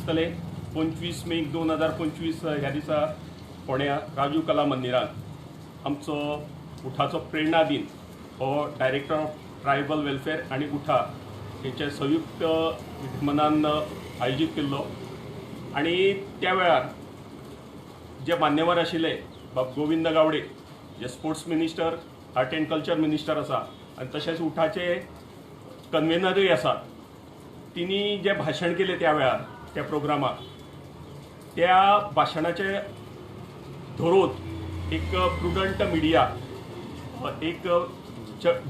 दिसतले 25 मे 2025 ह्या दिसा फोंड्या राजू कला मंदिरांत आमचो उठाचो प्रेरणा दिन हो डायरेक्टर ऑफ ट्रायबल वेलफेअर आनी उठा हेच्या संयुक्त विद्यमानान आयोजीत केल्लो. आनी त्या वेळार जे मान्यवर आशिल्ले बाब गोविंद गावडे जे sports minister, art and culture minister आसा आनी तशेंच उठाचे कन्वेनरूय आसात, तिणी जें भाशण केलें त्या वेळार त्या प्रोग्रामाक, त्या भाशणाचें धरून एक प्रुडंट मिडिया एक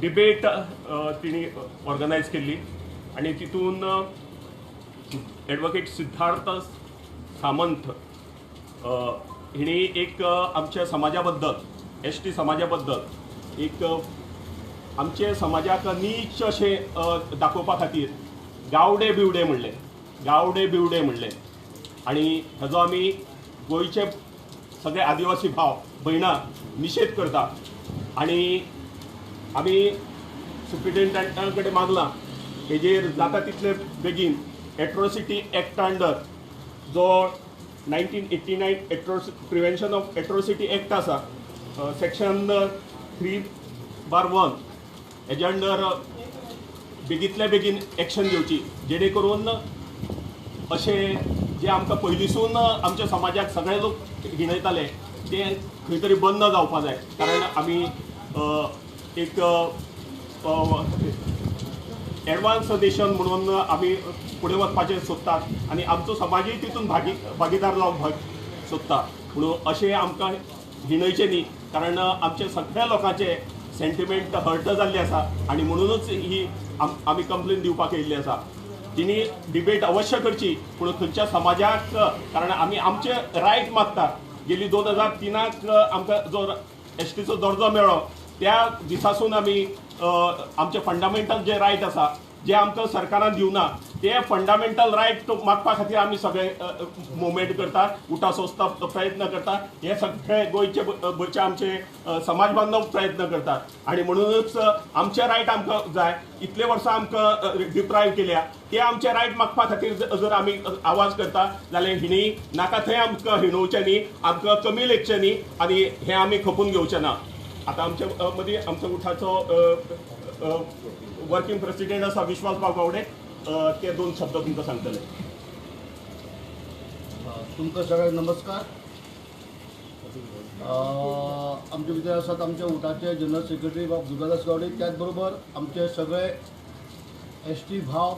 डिबेट तिणी ऑर्गनायज केल्ली आनी तितून एडवोकेट सिद्धार्थ सामंत हिणी एक आमच्या समाजा बद्दल, एस टी समाजा बद्दल एक आमचे समाजाक नीच अशें दाखोवपा खातीर गावडे बिवडे म्हणलें, गावडे बिवडे म्हणलें. आनी हेजो आमी गोंयचे सगळे आदिवासी भाव भयणां निशेध करता आनी आमी सुप्रिटेंडंटा कडेन मागलां हेजेर जाता तितले बेगीन एट्रोसिटी एक्ट अंडर जो 1989 प्रिवेंशन ऑफ एट्रोसिटी एक्ट आसा, सेक्शन 3/1 हेज्या अंडर बेगींतल्या बेगीन एक्शन घेवची, जेणे करून अशें जे आमकां पयलींसून आमच्या समाजाक सगळे लोक हिणयताले ते खंय तरी बंद जावपा जाय. कारण आमी एक एडवान्स नेशन म्हणून आमी फुडें वचपाचें सोदतात आनी आमचो समाजूय तितून भागीदार जावंक सोदता. म्हणून अशें आमकां हिणयचें न्ही, कारण आमचे सगळ्या लोकांचे सेंटिमेंट हर्ट जाल्ले आसा आनी म्हणुनूच ही आमी कंप्लेन दिवपाक येयल्ली आसा. तिणी डिबेट अवश्य करची, पूण खंयच्या समाजाक, कारण आमी आमचे रायट मागता. गेली 2003 आमकां जो एस टीचो दर्जो मेळ्ळो त्या दिसासून आमी आमचे फंडामेंटल जे रायट आसा जे आमकां सरकारान दिवना ते फंडामेंटल रायट मागपा खातीर आमी सगळे मुवमेंट करता, उठा संस्था प्रयत्न करता, हे सगळे गोंयचे भरचे आमचे समाज बांधव प्रयत्न करतात. आनी म्हणूनच आमचे रायट आमकां जाय. इतले वर्सां आमकां डिप्रायव केल्या ते आमचे रायट मागपा खातीर जर आमी आवाज करता जाल्यार हिणी नाका थंय आमकां हिणोवचें न्ही, आमकां कमी लेखचें न्ही आनी हें आमी खपून घेवचें ना. आतां आमच्या मदीं आमचो उठाचो वर्किंग प्रेसिडेंट आसा विश्वास बाब गावडे, ते दोन शब्द तुमकां सांगतले. तुमकां सगळ्यांक नमस्कार. आमचे भितर आसात आमच्या उठाचे जनरल सेक्रेटरी बाब दुर्गादास गावडे, त्याच बरोबर आमचे सगळे एस टी भाव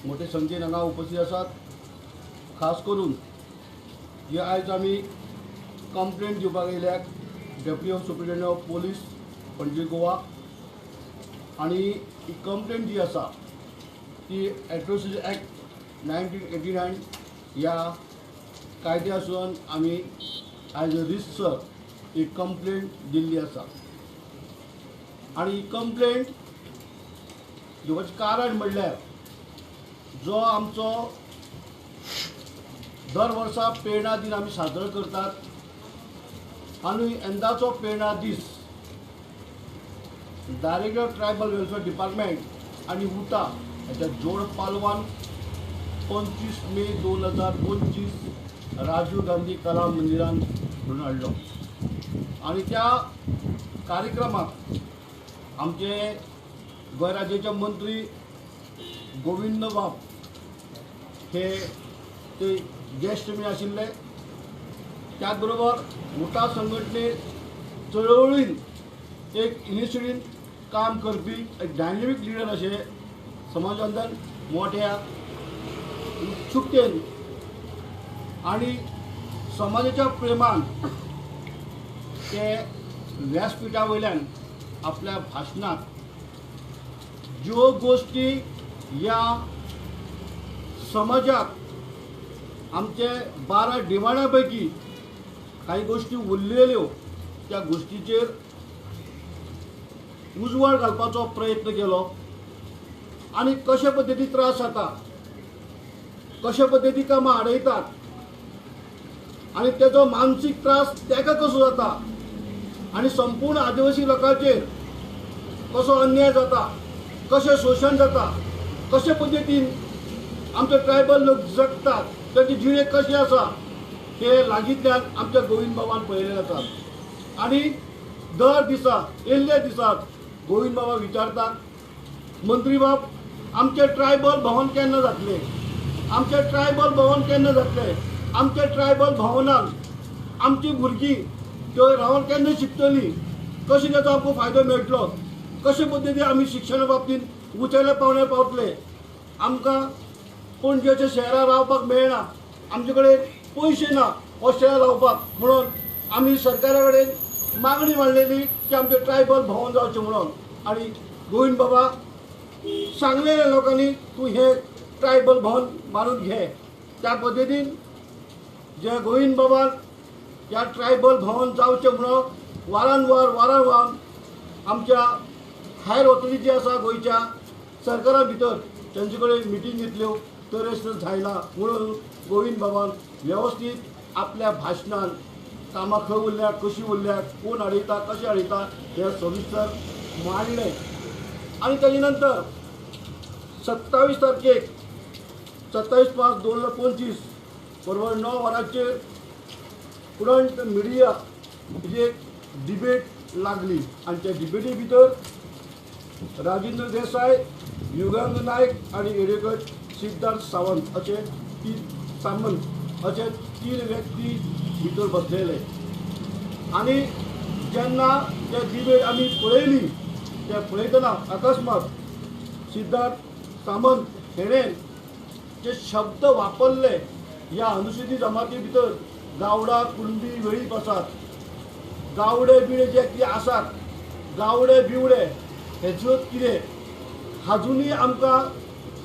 मोठे संख्येन हांगा उपस्थित आसात. खास करून जे आयज आमी कंप्लेंट दिवपाक येयल्यात deputy of superintendent of police Panaji Goa, आनी ही कंप्लेंट जी आसा ती एट्रोसिटी एक्ट 1989 ह्या कायद्यासून आमी आयज रितसर ही कंप्लेंट दिल्ली आसा. आनी ही कंप्लेंट दिवपाचें कारण म्हणल्यार जो आमचो दर वर्सा प्रेरणा दीन आमी साजरो करतात आनी यंदाचो प्रेरणा दीस डायरेक्टर ट्रायबल वेलफेअर डिपार्टमेंट आनी उटा हेच्या जोड पालवान 25 मे 2025 राजीव गांधी कला मंदिरान घडोवन हाडलो. आनी त्या कार्यक्रमाक आमचे गोंय राज्याचे मंत्री गोविंद बाब हे ते गेस्ट बी आशिल्ले. त्याच बरोबर उटा संघटने चळवळीन एक इनिशिएटीन काम करपी एक डायनेमीक लिडर अशें समाजांतल्यान मोठ्या उत्सुकतेन आनी समाजाच्या प्रेमान ते व्यासपीठा वयल्यान आपल्या भाशणांत ज्यो गोश्टी ह्या समाजाक आमचे 12 डिमांडा पैकी काही गोश्टी उरलेल्यो त्या गोश्टीचेर उजवाड घालपाचो प्रयत्न केलो आनी कशे पद्दती त्रास जाता, कशे पद्दती कामां आडयतात आनी तेजो मानसीक त्रास तेका कसो जाता आनी संपूर्ण आदिवासी लोकांचेर कसो अन्याय जाता, कशें शोशण जाता, कशे पद्दतीन आमचे ट्रायबल लोक जगतात तांची जिणे कशी आसा हे लागींतल्यान आमच्या गोविंद बाबान पळयलेले आसा. आनी दर दिसा येयल्ल्या दिसाक गोविंद बाबा विचारतात, मंत्री बाब आमचें ट्रायबल भवन केन्ना जातलें, आमचें ट्रायबल भवन केन्ना जातलें, आमच्या ट्रायबल भवनान आमची भुरगीं थंय रावन केन्ना शिकतलीं, कशें ताचो आमकां फायदो मेळटलो, कशे पद्दतीन आमी शिक्षणा बाबतींत उंचेल्या पावण्यार पावतले. आमकां पणजेच्या शहरां रावपाक मेळना, आमचे कडेन पयशे ना हॉस्टेलां रावपाक, म्हणून आमी सरकारा कडेन मागणी मांडलेली की आमचें ट्रायबल भवन जावचें म्हणून. आनी गोविंद बाबा सांगलेले लोकांनी तूं हें ट्रायबल भवन मानून घे. त्या पद्दतीन जे गोविंद बाबान ह्या ट्रायबल भवन जावचें म्हणून वारंवार वारंवार आमच्या हायर ऑथॉरिटी जी आसा गोंयच्या सरकारा भितर तांचे कडेन मिटींग घेतल्यो, तरेच जायना म्हणून गोविंद बाबान वेवस्थीत आपल्या भाशणान कामां खंय उरल्या, कशीं उरल्या, कोण हाडयता, कशें हाडयता हें सविस्तर मांडलें. आनी ताजे नंतर 27 तारखेक 27/5/2025 बरोबर 9 वरांचेर कुडंट मिडिया ही एक डिबेट लागली आनी त्या डिबेटी भितर राजेंद्र देसाय, युगांग नायक आनी एडवोकेट सिद्धार्थ सावंत अशे सामंत अशे 3 व्यक्ती भितर बसलेले. आनी जेन्ना ते डिबेट आमी पळयली ते पळयतना अकस्मात सिद्धार्थ सामंत हेणें जे शब्द वापरले ह्या अनुसूचित जमाती भितर गावडा, कुणबी, वेळीप आसात, गावडे बिवडे जे कितें आसात, गावडे बिवडे हेचो कितें आजुनूय आमकां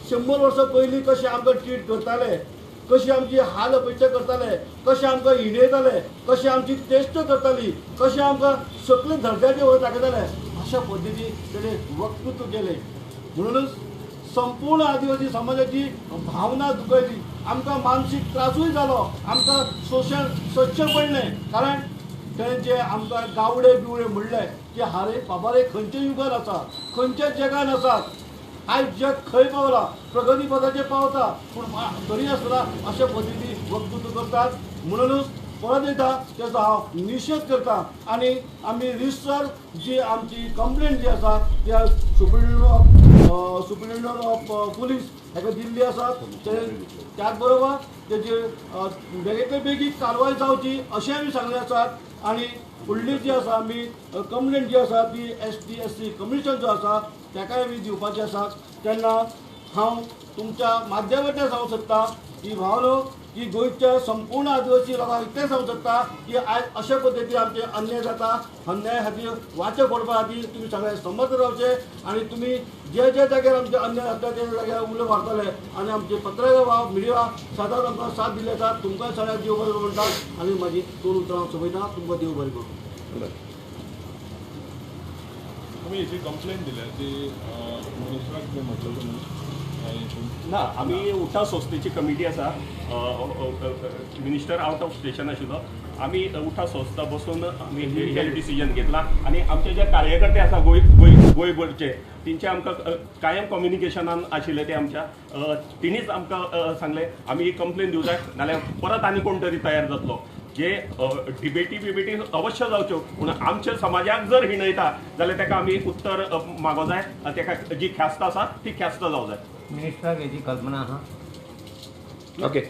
100 वर्सां पयलीं कशें आमकां ट्रीट करताले, कशी आमची हाल अपेक्षा करताले, कशें आमकां हिणयताले, कशें आमची टेस्ट करताली, कशें आमकां सकले दर्जाचे वयर दाखयताले, अशा पद्दतीन तेणें वक्तृत्व केलें. म्हणूनच संपूर्ण आदिवासी समाजाची भावना दुखयली, आमकां मानसीक त्रासूय जालो, आमकां शोशण सोंसचें पडलें. कारण तेणें जे आमकां गावडे बिवडे म्हणलें की हारे बाबा रे खंयच्या युगान आसा, खंयच्या जगान आसात, आयज जग खंय पावला, प्रगती पदाचेर पावता, पूण तरी आसतना अशा पद्दतीन वक्तृत्व करतात. म्हणूनच परत एकदां तेचो हांव निशेध करता आनी आमी रिसर जी आमची कंप्लेन जी आसा त्या सुप्रिंटेंडंट ऑफ पुलीस हाका दिल्ली आसा. त्याच बरोबर तेजी बेगीतले बेगीन कारवाय जावची अशें आमी सांगलें आसात. आनी फुडली जी आसा आमी कंप्लेन जी आसा ती ST SC commission जो आसा ताकाय आमी दिवपाची आसा. तेन्ना हांव तुमच्या माध्यमांतल्यान सांगूंक सोदता की भावनो की गोंयच्या संपूर्ण आदिवासी लोकांक इतलें सांगूंक सोदता की आयज अशा पद्दतीन आमचे अन्याय जाता, अन्याय खातीर वाचा फोडपा खातीर तुमी सगळे समर्थ रावचे आनी तुमी जे जे जाग्यार आमचे अन्याय जाता त्या जाग्यार उलो मारतले आनी आमचे पत्रकार वा मिडिया सदांच आमकां साथ दिल्ली आसा. तुमकां सगळ्यांक देव बरें करूं म्हणटा आनी म्हाजी 2 उतरां हांव सोंपयता. तुमकां देव बरें करूं. तुमी हेची कंप्लेन दिल्या ती मिनिस्टराक बी म्हटलें तुमी? ना, आमी उठा संस्थेची कमिटी आसा, मिनिस्टर आवट ऑफ स्टेशन आशिल्लो, आमी उठा संस्था बसून आमी हे डिसिजन घेतला. आनी आमचे जे कार्यकर्ते आसा गोंय गोंयभरचे तेंचे आमकां कायम कम्युनिकेशनान आशिल्ले, ते आमच्या तिणीच आमकां सांगलें आमी ही कंप्लेन दिवं जाय, नाल्यार परत आनी कोण तरी तयार जातलो. जे डिबेटी बिबेटी अवश्य जावच्यो, पूण आमच्या समाजाक जर हिणयता जाल्यार ताका आमी उत्तर मागो जाय, ताका जी ख्यास्त आसा ती ख्यास्त जावं जाय. मिनिस्टराक हेजी कल्पना आहा? ओके.